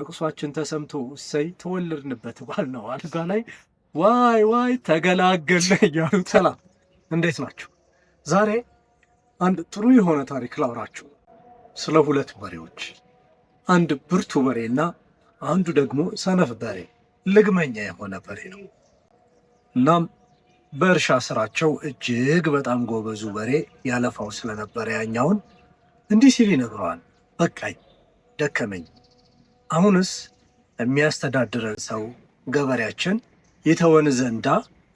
ለቅሷችን ተሰምቶ እሰይ ተወለድንበት ባልነው አልጋ ላይ ዋይ ዋይ ተገላገልን እያሉ። ሰላም፣ እንዴት ናችሁ? ዛሬ አንድ ጥሩ የሆነ ታሪክ ላውራችሁ ስለ ሁለት በሬዎች፣ አንድ ብርቱ በሬና አንዱ ደግሞ ሰነፍ በሬ፣ ልግመኛ የሆነ በሬ ነው። እናም በእርሻ ስራቸው እጅግ በጣም ጎበዙ በሬ ያለፋው ስለነበረ ያኛውን እንዲህ ሲል ይነግረዋል። በቃኝ፣ ደከመኝ፣ አሁንስ የሚያስተዳድረን ሰው ገበሬያችን ይተወን ዘንዳ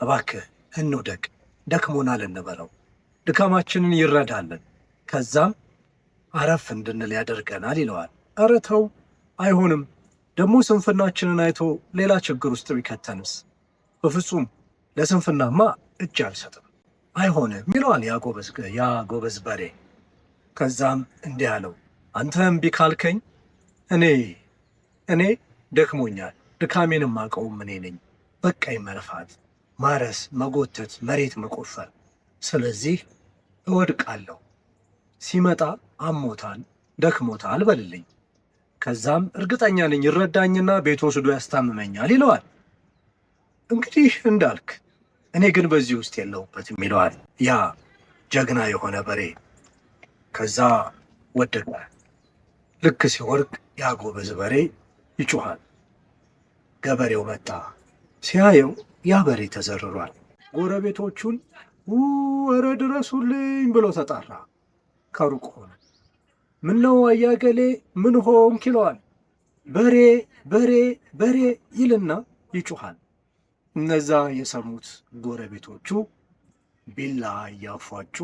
እባክህ እንውደቅ፣ ደክሞናል እንበለው፣ ድካማችንን ይረዳልን፣ ከዛም አረፍ እንድንል ያደርገናል ይለዋል። ኧረ ተው፣ አይሆንም፣ ደግሞ ስንፍናችንን አይቶ ሌላ ችግር ውስጥ ቢከተንስ? በፍጹም ለስንፍናማ እጅ አልሰጥም፣ አይሆንም ይለዋል ያ ጎበዝ በሬ። ከዛም እንዲህ አለው፣ አንተ እምቢ ካልከኝ እኔ ደክሞኛል፣ ድካሜንም አውቀውም እኔ ነኝ። በቃኝ መልፋት፣ ማረስ፣ መጎተት፣ መሬት መቆፈር። ስለዚህ እወድቃለሁ። ሲመጣ አሞታል፣ ደክሞታል በልልኝ። ከዛም እርግጠኛ ነኝ ይረዳኝና ቤት ወስዶ ያስታምመኛል ይለዋል። እንግዲህ እንዳልክ፣ እኔ ግን በዚህ ውስጥ የለሁበትም ይለዋል ያ ጀግና የሆነ በሬ። ከዛ ወደቀ። ልክ ሲወድቅ ያ ጎበዝ በሬ ይጮኻል። ገበሬው መጣ። ሲያየው ያ በሬ ተዘርሯል። ጎረቤቶቹን ኧረ ድረሱልኝ ብሎ ተጣራ። ከሩቅ ሆነ። ምነው አያገሌ ምን ሆንክ ይለዋል። በሬ በሬ በሬ ይልና ይጮኻል። እነዛ የሰሙት ጎረቤቶቹ ቢላ እያፏጩ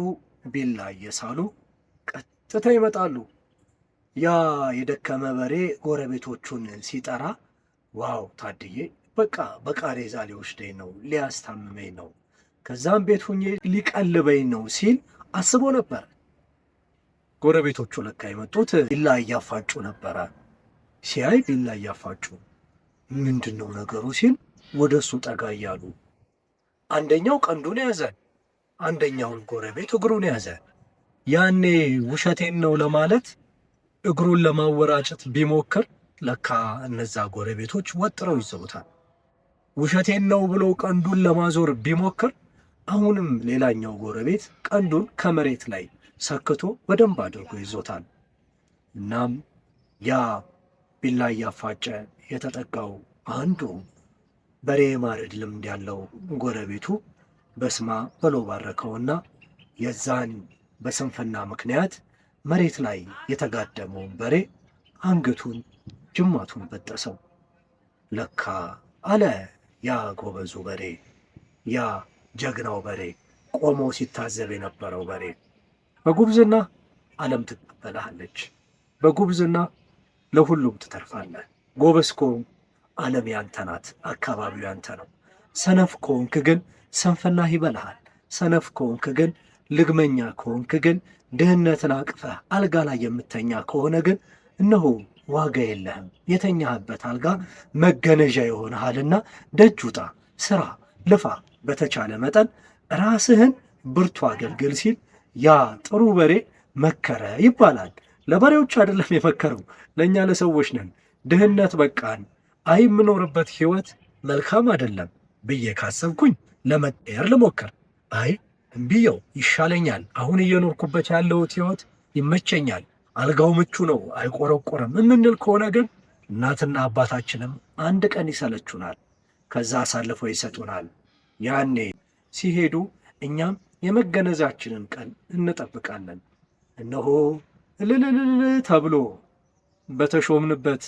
ቢላ እየሳሉ ቀጥታ ይመጣሉ። ያ የደከመ በሬ ጎረቤቶቹን ሲጠራ wow ታድዬ፣ በቃ በቃሬዛ ሊወስደኝ ነው፣ ሊያስታምመኝ ነው፣ ከዛም ቤት ሁኜ ሊቀልበኝ ነው ሲል አስቦ ነበር። ጎረቤቶቹ ለካ የመጡት ቢላ እያፋጩ ነበረ። ሲያይ ቢላ እያፋጩ ምንድን ነው ነገሩ ሲል ወደ እሱ ጠጋ እያሉ አንደኛው ቀንዱን ያዘ፣ አንደኛውን ጎረቤት እግሩን ያዘ። ያኔ ውሸቴን ነው ለማለት እግሩን ለማወራጨት ቢሞክር ለካ እነዛ ጎረቤቶች ወጥረው ይዘውታል። ውሸቴን ነው ብሎ ቀንዱን ለማዞር ቢሞክር አሁንም ሌላኛው ጎረቤት ቀንዱን ከመሬት ላይ ሰክቶ በደንብ አድርጎ ይዞታል። እናም ያ ቢላ እያፋጨ የተጠጋው አንዱ በሬ የማረድ ልምድ ያለው ጎረቤቱ በስማ ብሎ ባረከውና የዛን በስንፍና ምክንያት መሬት ላይ የተጋደመውን በሬ አንገቱን ጅማቱን በጠሰው። ለካ አለ ያ ጎበዙ በሬ፣ ያ ጀግናው በሬ፣ ቆሞ ሲታዘብ የነበረው በሬ፣ በጉብዝና ዓለም ትቀበልሃለች፣ በጉብዝና ለሁሉም ትተርፋለህ። ጎበዝ ከሆንክ ዓለም ያንተ ናት፣ አካባቢው ያንተ ነው። ሰነፍ ከሆንክ ግን ስንፍናህ ይበልሃል። ሰነፍ ከሆንክ ግን፣ ልግመኛ ከሆንክ ግን፣ ድህነትን አቅፈህ አልጋ ላይ የምተኛ ከሆነ ግን እነሆ ዋጋ የለህም። የተኛህበት አልጋ መገነዣ ይሆንሃልና ደጅ ውጣ፣ ስራ፣ ልፋ፣ በተቻለ መጠን ራስህን ብርቱ አገልግል ሲል ያ ጥሩ በሬ መከረ ይባላል። ለበሬዎች አይደለም የመከረው፣ ለእኛ ለሰዎች ነን። ድህነት በቃን፣ አይ የምኖርበት ህይወት መልካም አይደለም ብዬ ካሰብኩኝ ለመቀየር ልሞክር። አይ እምቢየው ይሻለኛል፣ አሁን እየኖርኩበት ያለሁት ህይወት ይመቸኛል፣ አልጋው ምቹ ነው፣ አይቆረቆርም የምንል ከሆነ ግን እናትና አባታችንም አንድ ቀን ይሰለቹናል፣ ከዛ አሳልፈው ይሰጡናል። ያኔ ሲሄዱ እኛም የመገነዛችንን ቀን እንጠብቃለን። እነሆ እልልልል ተብሎ በተሾምንበት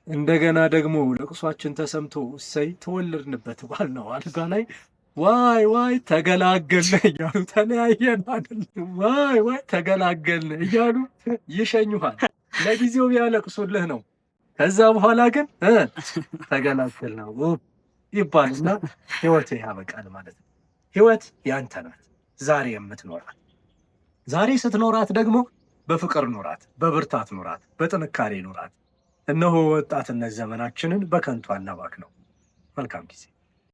እንደገና ደግሞ ለቅሷችን ተሰምቶ እሰይ ተወለድንበት ባልነው አልጋ ላይ ዋይ ዋይ ተገላገልን እያሉ፣ ተለያየን አይደል፣ ዋይ ዋይ ተገላገልን እያሉ ይሸኙሃል። ለጊዜው ቢያለቅሱልህ ነው። ከዛ በኋላ ግን ተገላገል ነው ይባልና ህይወት ያበቃል ማለት ነው። ህይወት ያንተ ናት፣ ዛሬ የምትኖራት። ዛሬ ስትኖራት ደግሞ በፍቅር ኑራት፣ በብርታት ኑራት፣ በጥንካሬ ኑራት። እነሆ ወጣትነት ዘመናችንን በከንቱ አናባክነው። መልካም ጊዜ።